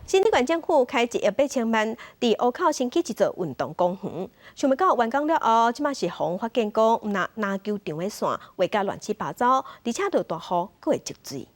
新竹縣政府開1億8千萬，佇湖口新起一座運動公園。想袂到完工了後，這馬是予人發現講，毋但籃球場的線畫甲亂七八糟，而且落大雨閣會積水。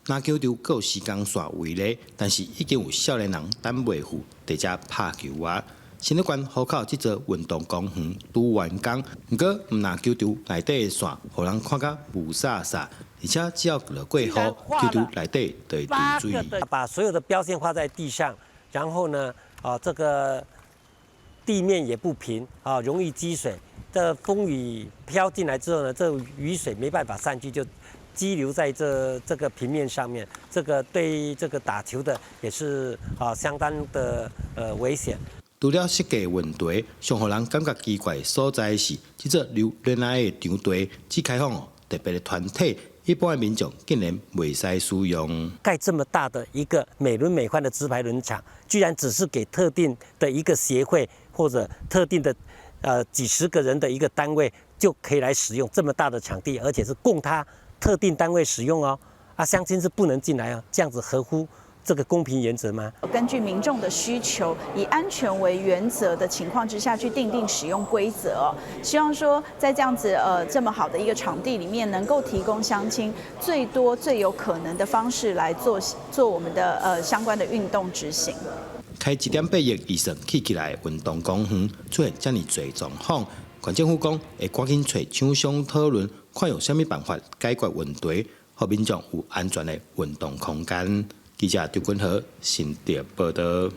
籃球場閣有時間線圍咧，但是已經有少年人等袂赴佇遮拍球啊。新竹縣湖口這座運動公園拄完工，毋過毋但球場內底的線，予人看甲霧煞煞，而且只要落過雨，球場內底就會滴水。把所有的標線畫在地上，然後呢，啊，這個地面也不平，啊，容易積水。這風雨飄進來之後呢，這雨水沒辦法散去，就積留在這個平面上面，這個對這個打球的也是啊相當的危險。除了設計問題，上予人感覺奇怪的所在是，這座留戀愛的場地只開放予特別的團體，一般的民眾竟然袂使使用。蓋這麼大的一個美輪美奐的直排輪場，居然只是給特定的一個協會或者特定的幾十個人的一個單位就可以來使用這麼大的場地，而且是供他特定單位使用哦，啊，鄉親是不能進來哦，這樣子合乎這個公平原則嗎？根據民眾的需求，以安全為原則的情況之下去訂定使用規則哦。希望說在這樣子這麼好的一個場地裡面，能夠提供鄉親最多最有可能的方式來做我們的相關的運動執行。開1.8億預算起起來的運動公園出現遮爾濟狀況，縣政府講會趕緊揣廠商討論，看用啥物辦法解決問題，予民眾有安全的運動空間。記者張君和新竹報導。